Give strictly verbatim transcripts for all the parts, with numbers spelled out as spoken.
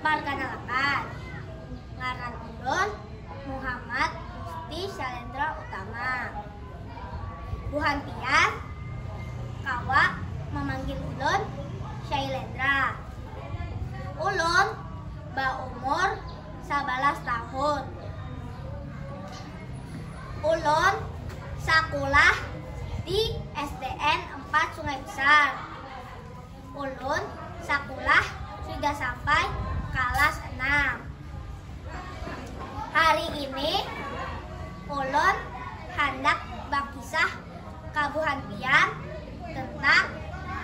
Parkanalakan, ngaran ulun Muhammad Gusti Shalendra Utama. Buhan pian kawa mamanggil ulun Syailendra. Ulun baumur sabalas tahun. Ulun sakulah di S D N empat Sungai Besar. Ulun sakulah sudah sampai kalas enam. Hari ini ulun handak bakisah ka buhan pian tentang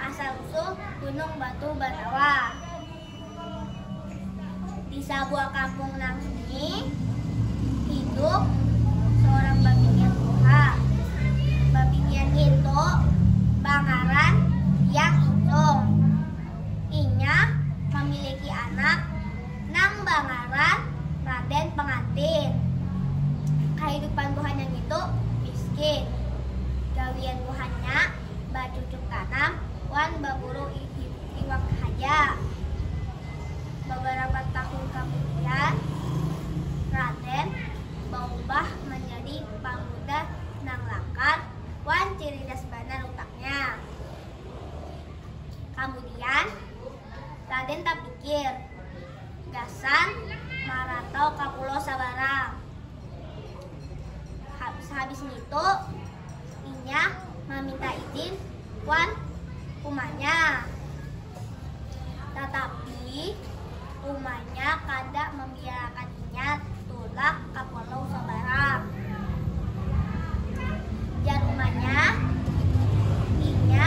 asal usul Gunung Batu Banawa. Di sabuah kampung nang sunyi, hidup seorang babinian tuha. Babinian ngitu bangaran Tiang Incung. Inya mamiliki anak nang bangaran Raden Pangantin. Kahidupan buhannya ngitu miskin. Gawian buhannya bacucuk tanam wan baburu i-, iwak haja. Babarapa tahun kamudian, Raden baubah manjadi pamuda nang lakar wan ciridas banar utaknya. Kamudian, Raden tapikir, gasan maratau ka pulau sabarang. Ha-, sahabis ngitu, inya maminta izin wan umanya. Tatapi, umanya kada mambiarakan inya tulak ka pulau sabarang. Jar umanya, inya,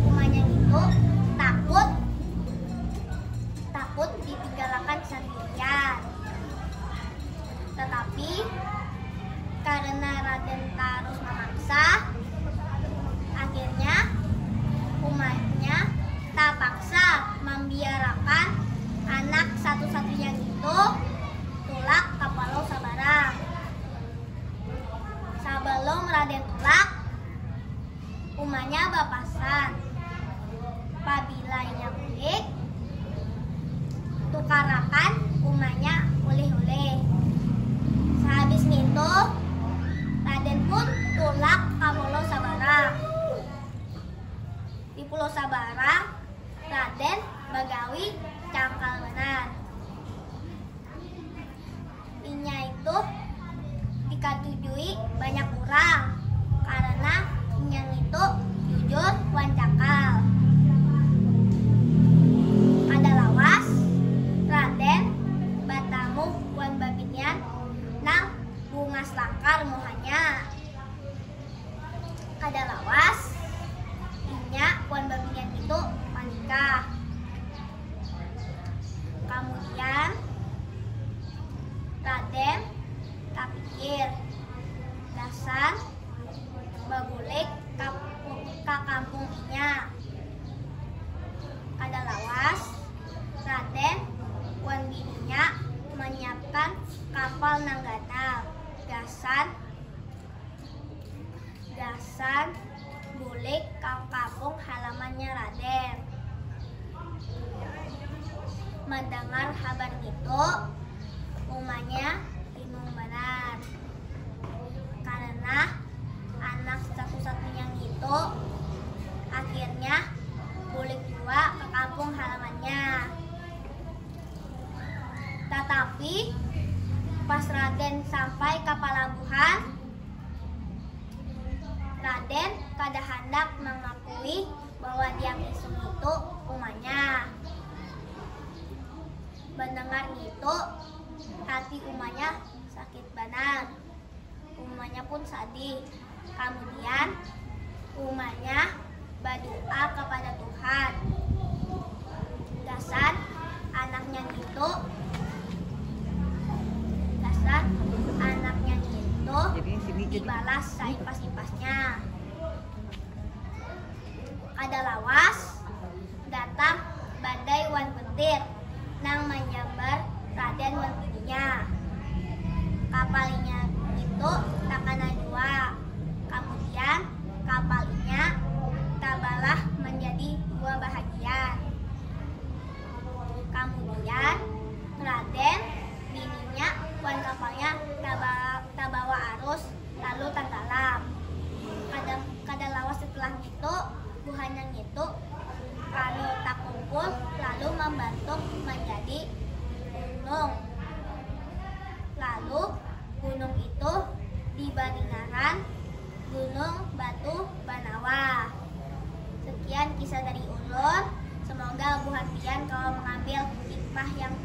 umanya ngitu takut, takut ditinggalakan sandirian. Tatapi, karena Raden tarus mamaksa, akhirnya umanya tapaksa mambiarakan anak satu-satunya ngitu tulak ka pulau sabarang. Sabalum Raden tulak, umanya bapasan, pabila inya bulik, tukarakan umanya ulih-ulih. Sahabis ngitu, Raden pun tulak ka pulau sabarang. Di pulau sabarang, Raden bagawi cangkal banar. Inya itu dikatujui banyak urang karana inya ngitu jujur wan cangkal. Kada lawas, Raden batamu wan babinian nang bungas langkar muhanya. Kada lawas, inya wan babinian itu manikah. Kamudian, Raden tapikir gasan babulik ka, ka kampung inya. Kada lawas, Raden wan bininya manyiapkan kapal nang ganal gasan gasan bulik ka kampung halamannya Raden. Mandangar habar ngitu, umanya bingung banar. Karena anak satu-satunya ngitu akhirnya bulik jua ka kampung halamannya. Tatapi, pas Raden sampai ka palabuhan, Raden kada handak mangakui bahwa Tiang Incung itu umanya. Mandangar ngitu, hati umanya sakit banar. Umanya pun sadih. Kamudian, umanya badoa kapada Tuhan. Gasan anaknya ngitu, gasan anaknya ngitu dibalas saipas-ipasnya. Kada lawas, datang badai wan petir nang manyambar Raden wan bininya. Kapal inya ngitu takana jua. Kamudian, kapal inya tabalah manjadi dua bahagian. Kamudian, Hikmah yang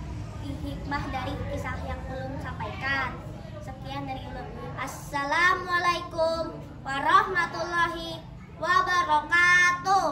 hikmah dari kisah yang ulun sampaikan. Sekian dari ulun. Assalamualaikum warahmatullahi wabarakatuh.